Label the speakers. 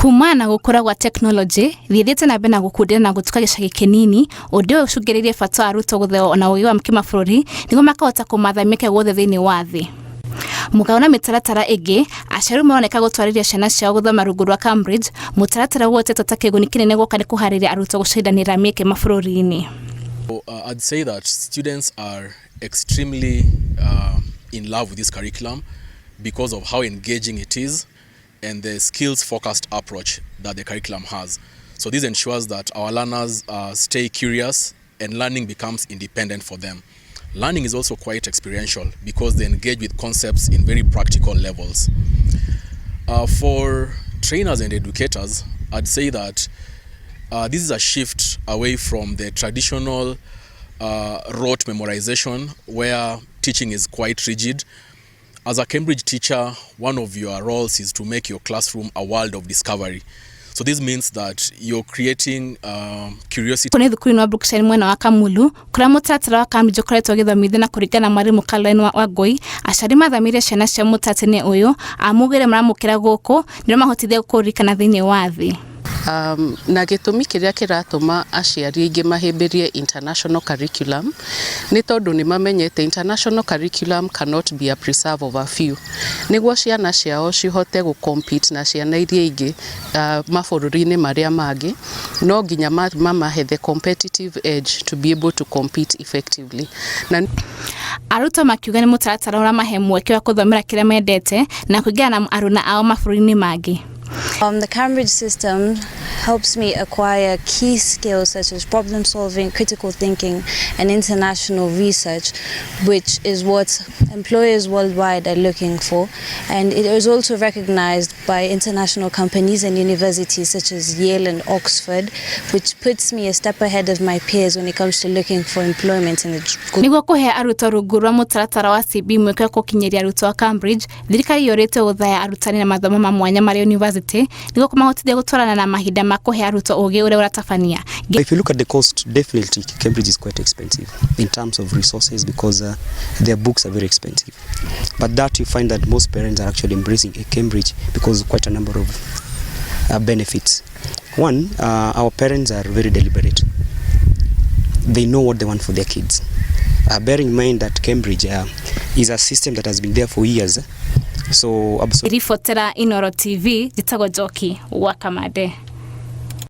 Speaker 1: Kumana na gũkũra gwa tekinoronjĩ thiĩthiĩte na mbere na gũkundera na gũtuka gĩcagi kĩnini. Ũndũ ũyũ ũcũngĩrĩirie bata wa arutwo gũtheo na ũgĩ wa kĩmabũrũri nĩguo makahota kũmatha mĩeke guothe thĩinĩ wa thĩ. Mũgarũ na mĩtaratara ĩngĩ, aciari maroneka gũtwarĩria ciana ciao gũthoma rungu rwa Cambridge, mũtaratara ũgwetetwo ta kĩguni kĩnene guoka nĩ kũharĩria arutwo gũcindanĩra mĩeke mabũrũri-inĩ.
Speaker 2: I'd say that students are extremely in love with this curriculum because of how engaging it is and the skills focused approach that the curriculum has. So this ensures that our learners stay curious and learning becomes independent for them. Learning is also quite experiential because they engage with concepts in very practical levels. For trainers and educators, I'd say that this is a shift away from the traditional rote memorization where teaching is quite rigid. As a Cambridge teacher, one of your roles is to make your classroom a world of discovery. So this means that you're creating curiosity.
Speaker 1: Kũnĩ thukuru-inĩ wa Brookshire mwena wa Kamulu kũrĩa mũtaratara wa Cambridge ũkoretwo ũgĩthomithio na kũringana na mwarimũ Caroline Wangũi, aciari mathamĩire ciana ciao mũtaratara-inĩ ũyũ amugire maramũkĩra gũkũ nĩrĩo mahotithia kũririkana thĩinĩ wa thĩ.
Speaker 3: Na gĩtũmi kĩrĩa kĩratũma aciari aingĩ mahĩmbĩrie international curriculum nĩ tondũ nĩ mamenyete international curriculum cannot be a preserve of a few. Nĩguo ciana ciao cihote gũ compete na ciana iria ingĩ mabũrũri-inĩ marĩa mangĩ, no nginya mamahe the competitive edge to be able to compete effectively. Na
Speaker 1: arutwo makiuga nĩ mũtaratara ũramahe mweke wa gũthomera kĩrĩa mendete na kũingĩra na aruna ao mabũrũri-inĩ mangĩ.
Speaker 4: The Cambridge system helps me acquire key skills such as problem solving, critical thinking, and international research, which is what employers worldwide are looking for. And it is also recognized by international companies and universities such as Yale and Oxford, which puts me a step ahead of my peers when it comes to looking for employment in the
Speaker 1: Nĩguo kũhe arutwo rungu rwa mũtaratara wa CB mweke wa gũkinyĩria arutwo a Cambridge, thirikari yũrĩtio gũthaya arutani na mathomo ma mwanya marĩ university nĩguo kũmahotithia gũtwarana na mahinda ma kũhe arutwo ũgĩ ũrĩa ũratabania.
Speaker 5: If you look at the cost, definitely Cambridge is quite expensive in terms of resources because their books are very expensive. But that you find that most parents are actually embracing a Cambridge because of quite a number of benefits. One, our parents are very deliberate. They know what they want for their kids. Bearing in mind that Cambridge is a system that has been there for years. So absolutely.
Speaker 1: Ribotera Inoro TV, njĩtagwo Njoki wa Kamande.